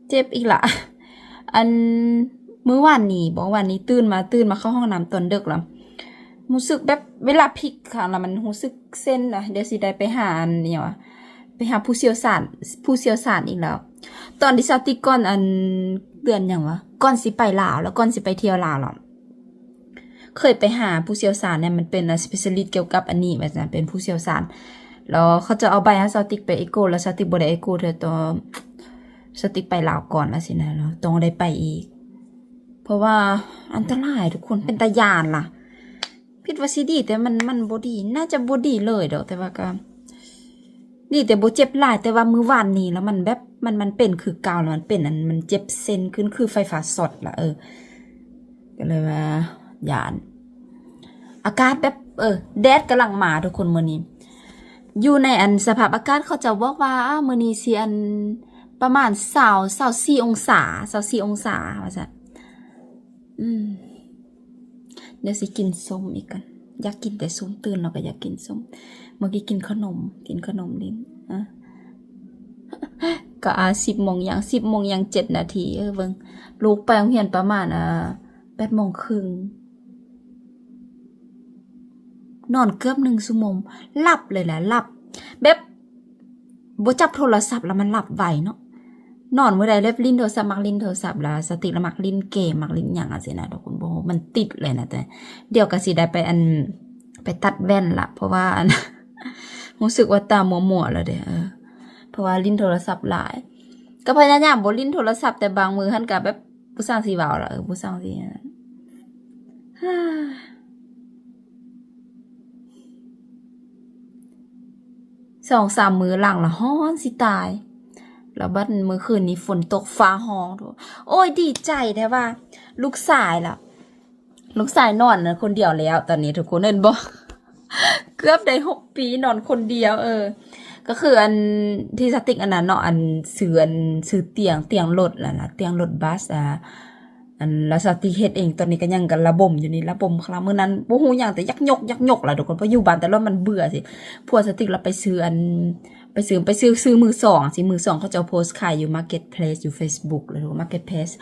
ເຈັບອີກລະ. ອັນ ມື້ວານນີ້ບໍ ວານນີ້ຕື່ນມາ ຕື່ນມາເຂົ້າຫ້ອງນ້ຳຕອນເດິກລະ ຮູ້ສຶກແບບເວລາພິກຂ້າງລະມັນຮູ້ສຶກເຊັນນະ. ດຽວຊິໄດ້ໄປຫາອັນຫຍັງວະ ໄປຫາຜູ້ຊ່ຽວຊານ ຜູ້ຊ່ຽວຊານອີກແລ້ວ. ຕອນທີ່ສາວຕິກກ່ອນ ອັນ ເດືອນຫຍັງວະ ກ່ອນຊິໄປລາວລະ ກ່ອນຊິໄປທ່ຽວລາວລະ ເຄີຍໄປຫາຜູ້ຊ່ຽວຊານແນ່ ມັນເປັນ specialist ກ່ຽວກັບອັນນີ້ວ່າຊັ້ນ ເປັນຜູ້ຊ່ຽວຊານ. ແລ້ວເຂົາເຈົ້າເອົາໃບໃຫ້ສາວຕິກໄປ echo ແລ້ວສາວຕິກບໍ່ໄດ້ echo ເທື່ອ ຕ້ອງ ສາວຕິກໄປລາວກ່ອນລະຊີ້ນະ ແລ້ວຕ້ອງໄດ້ໄປອີກ ເພາະວ່າອັນຕະລາຍທຸກຄົນ ເປັນຕາຢ້ານລະ. ຄິດວ່າຊິດີ ແຕ່ມັນ ມັນບໍ່ດີ ໜ້າຈະບໍ່ດີເລີຍດອກ ແຕ່ວ່າກະ ດີແຕ່ບໍ່ເຈັບຫຼາຍ. ແຕ່ວ່າມື້ວານນີ້ລະມັນແບບ ມັນ ມັນເປັນຄືເກົ່າລະ ມັນເປັນອັນ ມັນເຈັບເຊັນຂຶ້ນ ຄືໄຟຟ້າຊັອດລະ ເອີ ກໍເລີຍວ່າຢ້ານ. ອາກາດແບບ ເອີ ແດດກຳລັງມາທຸກຄົນ ມື້ນີ້ຢູ່ໃນອັນສະພາບອາກາດ ເຂົາເຈົ້າບອກວ່າ ອາ ມື້ນີ້ຊິອັນ ປະມານຊາວ ຊາວສີ່ອົງສາ ຊາວສີ່ອົງສາວ່າຊັ້ນ. ອືມ ດຽວຊິກິນສົ້ມອີກກ່ອນ ຢາກກິນແຕ່ສົ້ມ ຕື່ນແລ້ວກໍຢາກກິນສົ້ມ. ເມື່ອກີ້ກິນຂະໜົມ ກິນຂະໜົມຫຼິ້ນ ອາ ກໍ ອາ ສິບໂມງຢ່າງ ສິບໂມງຢ່າງເຈັດນາທີ. ເອີ ເບິ່ງ ລູກໄປໂຮງຮຽນປະມານ ອາ ແປດໂມງເຄິ່ງ ນອນເກືອບໜຶ່ງຊົ່ວໂມງ ຫຼັບເລີຍລະ ຫຼັບແບບ ບໍ່ຈັບໂທລະສັບລະມັນຫຼັບໄວເນາະ. ນອນມື້ໃດແບບຫຼິ້ນໂທລະສັບ ມັກຫຼິ້ນໂທລະສັບລະ ສາວຕິກລະມັກຫຼິ້ນເກມ ມັກຫຼິ້ນຫຍັງຈັ່ງຊີ້ນະທຸກຄົນ. ໂອ້ ມັນຕິດເລີຍນະ. ແຕ່ດຽວກໍຊິໄດ້ໄປອັນ ໄປຕັດແວ່ນລະ ເພາະວ່າອັນ ຮູ້ສຶກວ່າຕາມົວໆລະເດ້ ເອີ ເພາະວ່າຫຼິ້ນໂທລະສັບຫຼາຍ. ກໍພະຍາຍາມບໍ່ຫຼິ້ນໂທລະສັບ ແຕ່ບາງມື້ຫັ້ນກໍແບບ ບໍ່ຊ່າງຊິເວົ້າລະ ເອີ ບໍ່ຊ່າງຊິ ສອງສາມມື້ຫຼັງລະຮ້ອນຊິຕາຍ ແລ້ວບັດມື້ຄືນນີ້ຝົນຕົກຟ້າຮ້ອງ. ໂອ້ຍ ດີໃຈແທ້ວ່າລູກຊາຍລະ ລູກຊາຍນອນຄົນດຽວແລ້ວຕອນນີ້ ທຸກຄົນເຫັນບໍ່? ເກືອບໄດ້ຫົກປີນອນຄົນດຽວ. ເອີ ກໍຄືອັນທີ່ສາວຕິກອັນນັ້ນເນາະ ອັນ ຊື້ອັນ ຊື້ຕຽງ ຕຽງລົດນັ້ນນະ ຕຽງລົດບັສ ອາ ອັນ ລະສາວຕິກເຮັດເອງ. ຕອນນີ້ກໍຍັງກະລະບົມຢູ່ນີ້ ລະບົມ. ມື້ນັ້ນບໍ່ຮູ້ຫຍັງ ແຕ່ຢາກຍົກ ຢາກຍົກລະທຸກຄົນ ເພາະຢູ່ບ້ານແຕ່ລະມັນເບື່ອຊີ້. ຜົວສາວຕິກລະໄປຊື້ອັນ ໄປຊື້ ໄປຊື້ ຊື້ມືສອງຊີ້ ມືສອງ ເຂົາເຈົ້າໂພສຂາຍຢູ່ Marketplace ຢູ່ Facebook ລະ Marketplace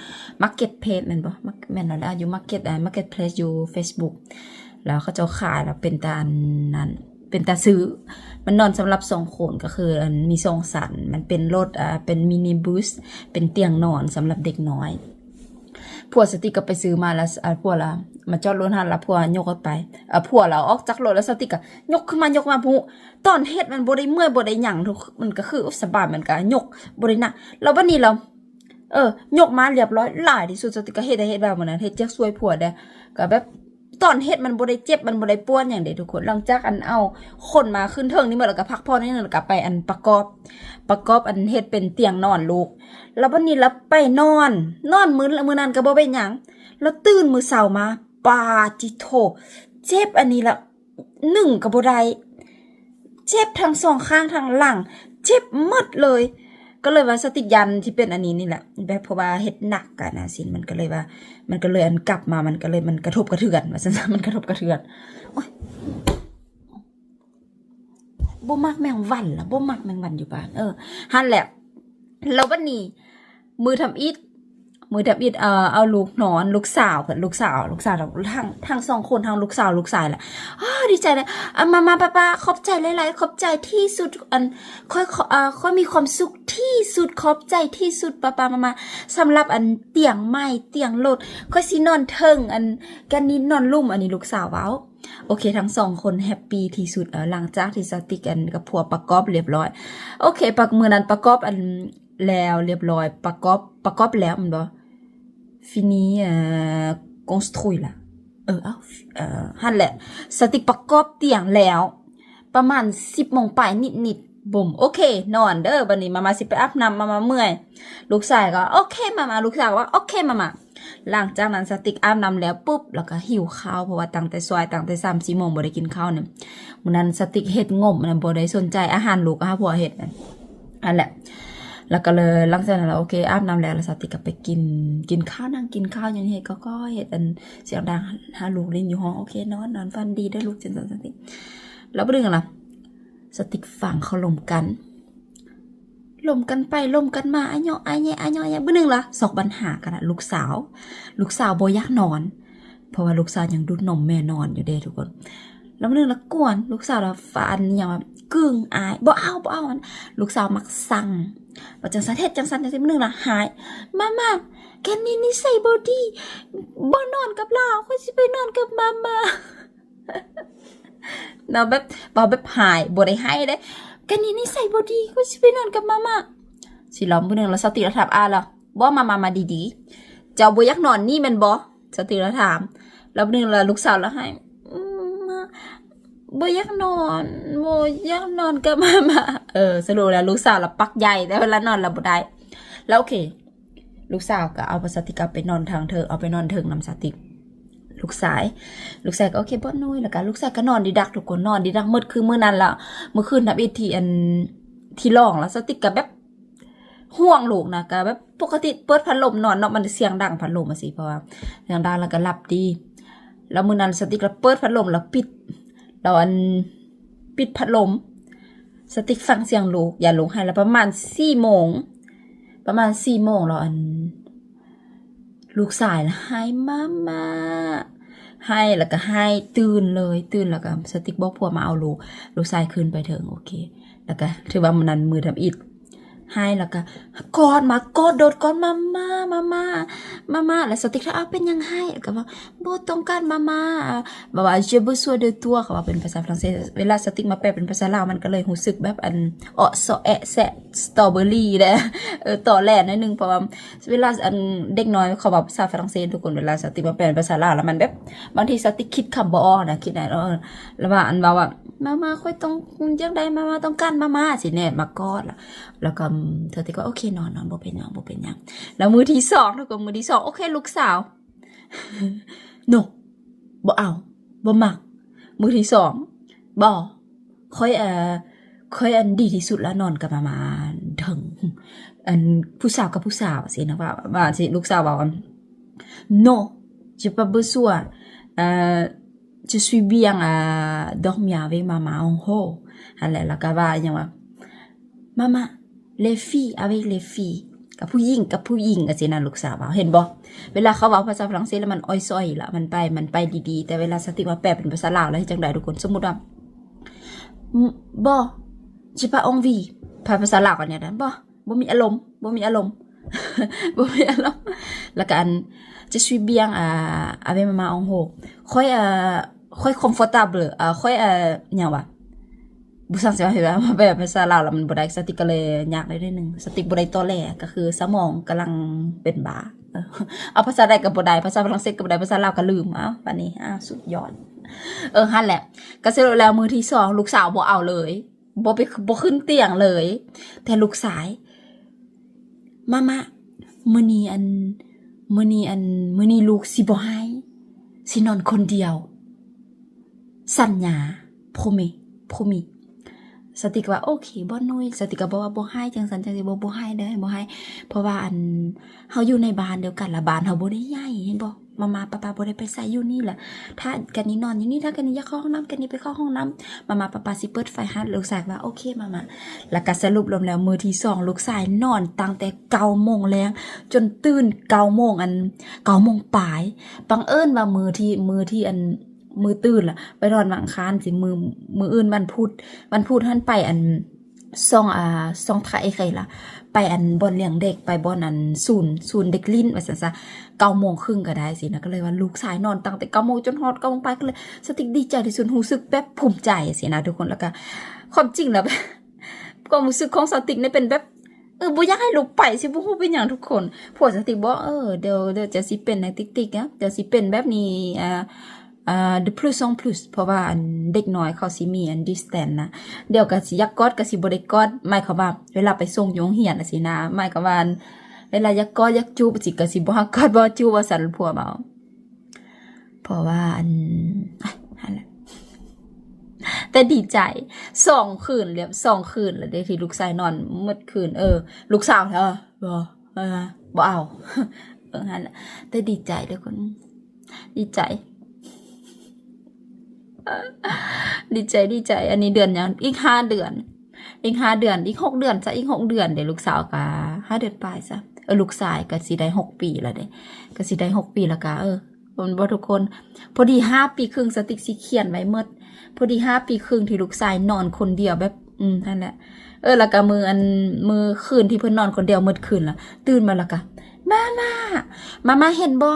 Marketplace ແມ່ນບໍ່? ແມ່ນແລ້ວລະ ຢູ່ Market ອາ Marketplace ຢູ່ Facebook ແລ້ວເຂົາເຈົ້າຂາຍ ແລ້ວເປັນຕາອັນນັ້ນ ເປັນຕາຊື້. ມັນນອນສຳລັບສອງຄົນ ກໍຄືອັນມີສອງຊັ້ນ ມັນເປັນລົດ ອາ ເປັນມິນິບຸສ ເປັນຕຽງນອນສຳລັບເດັກນ້ອຍ. ຜົວສາວຕິກກໍໄປຊື້ມາລະ ອາ ຜົວລະມາຈອດລົດຫັ້ນລະ ຜົວຍົກອອກໄປ ອາ ຜົວລະອອກຈາກລົດລະ ສາວຕິກກໍຍົກຂຶ້ນມາ ຍົກມາ ຜູ້ ຕອນເຮັດມັນບໍ່ໄດ້ເມື່ອຍບໍ່ໄດ້ຫຍັງ ມັນກໍຄືສະບາຍ ມັນກໍຍົກບໍ່ໄດ້ໜັກ. ແລ້ວບັດນີ້ລະ ເອີ ຍົກມາລຽບຮ້ອຍຫຼາຍທີ່ສຸດ. ສາວຕິກກໍເຮັດ ເຮັດແບບມື້ນັ້ນ ເຮັດວຽກຊ່ວຍຜົວເດ້ ກໍແບບຕອນເຮັດມັນບໍ່ໄດ້ເຈັບ ມັນບໍ່ໄດ້ປວດຫຍັງເດ້ທຸກຄົນ. ຫຼັງຈາກອັນເອົາຂົນມາຂຶ້ນເທິງນີ້ໝົດ ແລ້ວກໍພັກຜ່ອນນິດໜຶ່ງ ແລ້ວກໍໄປອັນປະກອບ ປະກອບອັນເຮັດເປັນຕຽງນອນລູກ. ແລ້ວບັດນີ້ລະໄປນອນ ນອນມື້ ມື້ນັ້ນກໍບໍ່ເປັນຫຍັງ ແລ້ວຕື່ນມື້ເຊົ້າມາ ປາຕິໂທ ເຈັບອັນນີ້ລະ ໜຶ່ງກໍບໍ່ໄດ້ ເຈັບທັງສອງຂ້າງທັງຫຼັງ ເຈັບໝົດເລີຍ. ກໍເລີຍວ່າສາວຕິກຢ້ານທີ່ເປັນອັນນີ້ນີ້ແຫຼະ ແບບເພາະວ່າເຮັດໜັກກະນະຊີ້ນ ມັນກໍເລີຍວ່າ ມັນກໍເລີຍອັນກັບມາ ມັນກໍເລີຍ ມັນກະທົບກະເທືອນວ່າຊັ້ນ ມັນກະທົບກະເທືອນ. ໂອ້ຍ ບໍ່ມັກແມງວັນລະ ບໍ່ມັກແມງວັນຢູ່ບ້ານ ເອີ ຫັ້ນແຫຼະ. ແລ້ວບັດນີ້ ມື້ທຳອິດ ມື້ທຳອິດ ເອີ ເອົາລູກນອນ ລູກສາວ ລູກສາວ ລູກສາວ ທັງ ທັງສອງຄົນ ທັງລູກສາວ ລູກຊາຍລະ ອາ ດີໃຈເລີຍ ອາ ມາ ມາ ປ້າ ຂອບໃຈຫຼາຍໆ ຂອບໃຈທີ່ສຸດ ອັນ ຂ້ອຍ ເອີ ຂ້ອຍມີຄວາມສຸກທີ່ສຸດ ຂອບໃຈທີ່ສຸດ ປ້າໆ ມາ ສຳລັບອັນຕຽງໃໝ່ ຕຽງລົດ ຂ້ອຍຊິນອນເທິງ ອັນ ກະນິດນອນລຸ່ມ ອັນນີ້ລູກສາວເວົ້າ. ໂອເຄ ທັງສອງຄົນແຮັບປີທີ່ສຸດ ເອີ ຫຼັງຈາກທີ່ສາວຕິກ ອັນ ກັບຜົວປະກອບລຽບຮ້ອຍ. ໂອເຄ ປະ ມື້ນັ້ນປະກອບ ອັນ ແລ້ວລຽບຮ້ອຍ ປະກອບ ປະກອບແລ້ວແມ່ນບໍ່? ຟີນີ ເອີ ກອນສະຕຣູຍລະ ເອີ ເອົ້າ ເອີ ຫັ້ນແຫຼະ ສາວຕິກປະກອບຕຽງແລ້ວ ປະມານສິບໂມງປາຍນິດໆ ບຸ້ມ ໂອເຄ ນອນເດີ. ບັດນີ້ມາມາຊິໄປອາບນ້ຳ ມາມາເມື່ອຍ ລູກຊາຍກໍ ໂອເຄ ມາມາ ລູກສາວກໍວ່າ ໂອເຄ ມາມາ. ຫຼັງຈາກນັ້ນສາວຕິກອາບນ້ຳແລ້ວປຸບ ແລ້ວກໍຫິວເຂົ້າ ເພາະວ່າຕັ້ງແຕ່ສວາຍ ຕັ້ງແຕ່ສາມສີ່ໂມງບໍ່ໄດ້ກິນເຂົ້ານະ. ມື້ນັ້ນສາວຕິກເຮັດງົບນະ ບໍ່ໄດ້ສົນໃຈອາຫານລູກ ຫາຜົວເຮັດນະ ອັນແຫຼະ. ແລ້ວກໍເລີຍ ຫຼັງຈາກນັ້ນລະ ໂອເຄ ອາບນ້ຳແລ້ວ ແລ້ວສາວຕິກກໍໄປກິນ ກິນເຂົ້າ ນັ່ງກິນເຂົ້າ ຍັງເຮັດ ກໍ ກໍເຮັດອັນສຽງດັງ ຫາລູກຫຼິ້ນຢູ່ຫ້ອງ ໂອເຄ ນອນ ນອນຝັນດີເດີລູກ ຈັ່ງຊັ້ນສາວຕິກ. ແລ້ວບາດນີ້ລະ ສາວຕິກຟັງເຂົາລົມກັນ ລົມກັນໄປລົມກັນມາ ອາເຍາະອາແຍະ ອາເຍາະອາແຍະ. ມື້ໜຶ່ງລະຊອກບັນຫາກັນລະ ລູກສາວ ລູກສາວບໍ່ຢາກນອນ ເພາະວ່າລູກສາວຍັງດູດນົມແມ່ນອນຢູ່ເດ້ທຸກຄົນ. ແລ້ວມື້ໜຶ່ງລະກວນ ລູກສາວລະຟານຫຍັງວ່າ ກຶ້ງອາຍ ບໍ່ເອົາ ບໍ່ເອົາ. ລູກສາວມັກຊັງ ວ່າຈັ່ງຊັ້ນ ເຮັດຈັ່ງຊັ້ນຈັ່ງຊີ້. ມື້ໜຶ່ງລະຮ້າຍ ມາມາ ແກນີ້ນິໄສບໍ່ດີ ບໍ່ນອນກັບລາວ ຂ້ອຍຊິໄປນອນກັບມາມາ. ເນາະ ແບບ ເວົ້າແບບຮ້າຍ ບໍ່ໄດ້ຮ້າຍເດ້ ກະນີ້ນິໄສບໍ່ດີ ຂ້ອຍຊິໄປນອນກັບມາມາ. ຊິລອງມື້ໜຶ່ງລະສາວຕິລະຖາມ ອາລະ ບໍ່ ມາມາ ມາດີໆ ເຈົ້າບໍ່ຢາກນອນນີ້ແມ່ນບໍ່? ສາວຕິລະຖາມ. ລະມື້ໜຶ່ງລະລູກສາວລະຮ້າຍ ອືມ ບໍ່ຢາກນອນ ບໍ່ຢາກນອນກັບມາມາ. ເອີ ສະຫຼຸບແລ້ວລູກສາວລະປັກໃຫຍ່ ແຕ່ເວລານອນລະບໍ່ໄດ້. ລະໂອເຄ ລູກສາວກໍເອົາ ສາວຕິກກໍໄປນອນທາງເທິງ ເອົາໄປນອນເທິງນຳສາວຕິກ. ລູກຊາຍ ລູກຊາຍກໍໂອເຄ ບໍ່ໜຸ່ຍ ແລ້ວກໍລູກຊາຍກໍນອນດີດັກທຸກຄົນ ນອນດີດັກໝົດຄືນມື້ນັ້ນລະ. ມື້ຄືນທຳອິດທີ່ອັນ ທີ່ລອງລະ ສາວຕິກກໍແບບຫ່ວງລູກນະ ກໍແບບປົກກະຕິເປີດພັດລົມນອນເນາະ ມັນສຽງດັງພັດລົມຈັ່ງຊີ້ ເພາະວ່າສຽງດັງແລ້ວກໍຫຼັບດີ. ແລ້ວມື້ນັ້ນສາວຕິກລະເປີດພັດລົມ ລະປິດ ລະອັນ ປິດພັດລົມ ສາວຕິກຟັງສຽງລູກ ຢ້ານລູກຮ້າຍ ລະປະມານສີ່ໂມງ ປະມານສີ່ໂມງ ລະອັນ ລູກຊາຍລະຮ້າຍ ມາມາ ຮ້າຍ ລະກະຮ້າຍ ຕື່ນເລີຍ ຕື່ນ ລະກະສາວຕິກບອກຜົວມາເອົາລູກ ລູກຊາຍຂຶ້ນໄປເທິງ ໂອເຄ ລະກະຖືວ່າມື້ນັ້ນມື້ທຳອິດ ຮ້າຍ ລະກະກອດມາ ກອດ ໂດດກອດ ມາມາ ມາມາ ມາມາ. ລະສາວຕິກຖາມ ເປັນຫຍັງຮ້າຍ? ລະກະວ່າ ບໍ່ຕ້ອງການມາມາ ແບບວ່າ je besoin de toi ເຂົາເວົ້າເປັນພາສາຝຣັ່ງເສດ ເວລາສາວຕິກມາແປເປັນພາສາລາວ ມັນກໍເລີຍຮູ້ສຶກແບບອັນ ເອາະ ເຊາະ ແອະ ແຊະ ສະຕໍເບີຣີ ແດ່ ເອີ ຕໍແຫຼໜ້ອຍໜຶ່ງ ເພາະວ່າ ເວລາອັນເດັກນ້ອຍເຂົາເວົ້າພາສາຝຣັ່ງເສດທຸກຄົນ ເວລາສາວຕິກມາແປເປັນພາສາລາວ ລະມັນແບບ ບາງທີສາວຕິກຄິດຄຳບໍ່ອອກນະ ຄິດໄດ້ ລະວ່າອັນເວົ້າວ່າ ມາມາ ຂ້ອຍຕ້ອງ ຢາກໄດ້ມາມາ ຕ້ອງການມາມາ ຊິແນມາກອດ ລະ ລະກໍ ສາວຕິກວ່າ ໂອເຄ ນອນ ນອນ ບໍ່ເປັນຫຍັງ ບໍ່ເປັນຫຍັງ. ລະມື້ທີສອງ ທຸກຄົນ ມື້ທີສອງ ໂອເຄ ລູກສາວ ໂນ ບໍ່ເອົາ ບໍ່ມັກ. ມື້ທີສອງ ບໍ່ ຂ້ອຍ ເອີ ຂ້ອຍອັນດີທີ່ສຸດລະ ນອນກັບມາມາເຖິງ ອັນຜູ້ສາວກັບຜູ້ສາວ ຊີ້ນະ ວ່າ ວ່າຊິ ລູກສາວເວົ້າ Non, j'ai pas besoin, ເອີ je suis bien à dormir avec maman en haut. ຫັ້ນແຫຼະ ລະກະວ່າຫຍັງວ່າ Maman, les filles avec les filles ກັບຜູ້ຍິງກັບຜູ້ຍິງ ຈັ່ງຊີ້ນະ ລູກສາວເວົ້າ. ເຫັນບໍ່ ເວລາເຂົາເວົ້າພາສາຝຣັ່ງເສດລະມັນອ້ອຍຊອຍລະ ມັນໄປ ມັນໄປດີໆ ແຕ່ເວລາສາວຕິກມາແປເປັນພາສາລາວລະເຮັດຈັ່ງໃດທຸກຄົນ? ສົມມຸດວ່າ ບໍ່ j'ai pas envie ພາ ພາສາລາວກໍແນວນັ້ນ ບໍ່ ບໍ່ມີອາລົມ ບໍ່ມີອາລົມ ບໍ່ມີອາລົມ. ລະກະອັນ je suis bien, ອາ avec maman en haut ຂ້ອຍ ອາ ຂ້ອຍ confortable ອາ ຂ້ອຍ ອາ ຫຍັງວະ ບໍ່ຊ່າງຊິວ່າ ເຮັດວ່າມາແປເປັນພາສາລາວລະມັນບໍ່ໄດ້ ສາວຕິກກໍເລີຍຍາກໄດ້ໜ້ອຍໜຶ່ງ. ສາວຕິກບໍ່ໄດ້ຕໍແຫຼ ກໍຄືສະໝອງກຳລັງເປັນບ້າ ເອີ ເອົາພາສາໃດກໍບໍ່ໄດ້ ພາສາຝຣັ່ງເສດກໍບໍ່ໄດ້ ພາສາລາວກໍລືມ. ເອົ້າ ບາດນີ້ ອ້າວ ສຸດຍອດ ເອີ ຫັ້ນແຫຼະ ກໍສະຫຼຸບແລ້ວມື້ທີສອງ ລູກສາວບໍ່ເອົາເລີຍ ບໍ່ໄປ ບໍ່ຂຶ້ນຕຽງເລີຍ ແຕ່ລູກຊາຍ ມາມາ ມື້ນີ້ອັນ ມື້ນີ້ອັນ ມື້ນີ້ລູກຊິບໍ່ຮ້າຍ ຊິນອນຄົນດຽວ ສັນຍາ promis promis. ສາວຕິກວ່າ ໂອເຄ ບໍ່ໜຸ່ຍ ສາວຕິກກໍບອກວ່າ ບໍ່ຮ້າຍ ຈັ່ງຊັ້ນຈັ່ງຊີ້ ບໍ່ ບໍ່ຮ້າຍເດີ ບໍ່ຮ້າຍ ເພາະວ່າອັນ ເຮົາຢູ່ໃນບ້ານດຽວກັນ ລະບ້ານເຮົາບໍ່ໄດ້ໃຫຍ່ ເຫັນບໍ່ ມາມາ ປາປາ ບໍ່ໄດ້ໄປໃສ ຢູ່ນີ້ລະ ຖ້າກະນີ້ນອນຢູ່ນີ້ ຖ້າກະນີ້ຢາກເຂົ້າຫ້ອງນ້ຳ ກະນີ້ໄປເຂົ້າຫ້ອງນ້ຳ ມາມາ ປາປາ ຊິເປີດໄຟໃຫ້ ລູກຊາຍວ່າ ໂອເຄ ມາມາ. ລະກະສະຫຼຸບລວມແລ້ວ ມື້ທີສອງ ລູກຊາຍນອນຕັ້ງແຕ່ເກົ້າໂມງແລງ ຈົນຕື່ນເກົ້າໂມງ ອັນ ເກົ້າໂມງປາຍ. ບັງເອີນວ່າມື້ທີ່ ມື້ທີ່ອັນ ມື້ຕື່ນລະ ໄປນອນວັນອັງຄານ ຊິ ມື້ ມື້ອື່ນວັນພຸດ ວັນພຸດຫັ້ນໄປອັນ ຊ່ອງ ອາ ຊ່ອງໄທເຄີຍລະ ໄປອັນ ບ່ອນລ້ຽງເດັກ ໄປບ່ອນອັນ ສູນ ສູນເດັກຫຼິ້ນ ວ່າຊັ້ນຊະ ເກົ້າໂມງເຄິ່ງກໍໄດ້ຊີ້ນະ. ກໍເລີຍວ່າລູກຊາຍນອນຕັ້ງແຕ່ເກົ້າໂມງຈົນຮອດເກົ້າໂມງປາຍ ກໍເລີຍ ສາວຕິກດີໃຈທີ່ສຸດ ຮູ້ສຶກແບບພູມໃຈຊີ້ນະທຸກຄົນ. ແລ້ວກໍຄວາມຈິງແລ້ວ ຄວາມຮູ້ສຶກຂອງສາວຕິກນີ້ເປັນແບບ ເອີ ບໍ່ຢາກໃຫ້ລູກໄປ ຊິບໍ່ຮູ້ເປັນຫຍັງທຸກຄົນ. ຜົວສາວຕິກບອກ ເອີ ດຽວ ດຽວຈະຊິເປັນໃນຕິກໆ ດຽວຊິເປັນແບບນີ້ ອາ ອາ de plus en plus ເພາະວ່າອັນ ເດັກນ້ອຍເຂົາຊິມີອັນ distance ນະ ດຽວກໍຊິຢາກກອດກໍຊິບໍ່ໄດ້ກອດ ໝາຍຄວາມວ່າເວລາໄປສົ່ງຢູ່ໂຮງຮຽນຈັ່ງຊີ້ນະ ໝາຍຄວາມວ່າອັນ ເວລາຢາກກອດຢາກຈູບ ຊິ ກໍຊິບໍ່ຮັກກອດບໍ່ຈູບ ວ່າຊັ້ນ ຜົວເວົ້າ. ເພາະວ່າອັນ ຫັ້ນແຫຼະ ແຕ່ດີໃຈ ສອງຄືນແລ້ວ ສອງຄືນແລ້ວເດ້ ທີ່ລູກຊາຍນອນໝົດຄືນ ເອີ ລູກສາວເອີ ບໍ່ ເອີ ບໍ່ເອົາ ເອີ ຫັ້ນແຫຼະ ແຕ່ດີໃຈເດີ້ຄົນ ດີໃຈ ດີໃຈ ດີໃຈ. ອັນນີ້ເດືອນຫຍັງ? ອີກຫ້າເດືອນ ອີກຫ້າເດືອນ ອີກຫົກເດືອນຊະ ອີກຫົກເດືອນເດ້ ລູກສາວກະຫ້າເດືອນປາຍຊະ ເອີ ລູກຊາຍກະຊິໄດ້ຫົກປີແລ້ວເດ້ ກະຊິໄດ້ຫົກປີແລ້ວກະ ເອີ ແມ່ນບໍ່ທຸກຄົນ? ພໍດີຫ້າປີເຄິ່ງ ສະຕິກຊິຂຽນໄວ້ໝົດ ພໍດີຫ້າປີເຄິ່ງທີ່ລູກຊາຍນອນຄົນດຽວແບບ ອືມ ຫັ້ນແຫຼະ ເອີ ແລ້ວກະມື້ອັນ ມື້ຄືນທີ່ເພິ່ນນອນຄົນດຽວໝົດຄືນລະ ຕື່ນມາແລ້ວກະ ມາມາ ມາມາເຫັນບໍ່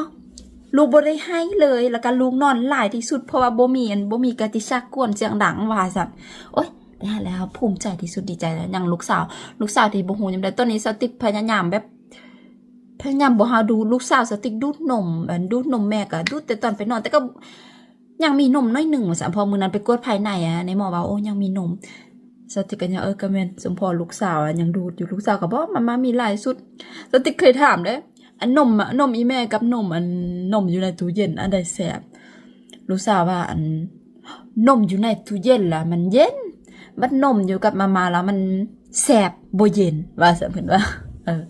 ລູກບໍ່ໄດ້ໄຫ້ເລີຍ ແລ້ວກະລູກນອນຫຼາຍທີ່ສຸດ ເພາະວ່າບໍ່ມີອັນ ບໍ່ມີກາຕິສາກວນສຽງດັງ ວ່າຊັ້ນ. ໂອ້ຍ ໄດ້ຫັ້ນແຫຼະ ເຮົາພູມໃຈທີ່ສຸດ ດີໃຈແລ້ວ ຍັງລູກສາວ ລູກສາວທີ່ບໍ່ຮູ້ຫຍັງໃດ. ຕອນນີ້ສະຕິກພະຍາຍາມແບບ ພະຍາຍາມບໍ່ໃຫ້ດູດ ລູກສາວສະຕິກດູດນົມ ອັນ ດູດນົມແມ່ກະດູດແຕ່ຕອນໄປນອນ ແຕ່ກະຍັງມີນົມໜ້ອຍໜຶ່ງວ່າຊັ້ນ ເພາະມື້ນັ້ນໄປກວດພາຍໃນ ໃນໝໍວ່າ ໂອ້ ຍັງມີນົມ. ສະຕິກກະຍັງ ເອີ ກະແມ່ນ ສົມພໍລູກສາວຍັງດູດຢູ່ ລູກສາວກະບອກ ມາ ມາ ມີຫຼາຍສຸດ. ສະຕິກເຄີຍຖາມເດ້ ອັນນົມ ນົມອີ່ແມ່ກັບນົມ ອັນ ນົມຢູ່ໃນຕູ້ເຢັນ ອັນໃດແຊບ? ລູກສາວວ່າ ອັນ ນົມຢູ່ໃນຕູ້ເຢັນລະມັນເຢັນ ບັດນົມຢູ່ກັບມາມ່າລະມັນແຊບ ບໍ່ເຢັນ ວ່າຊັ້ນ ເພິ່ນວ່າ ເອີ.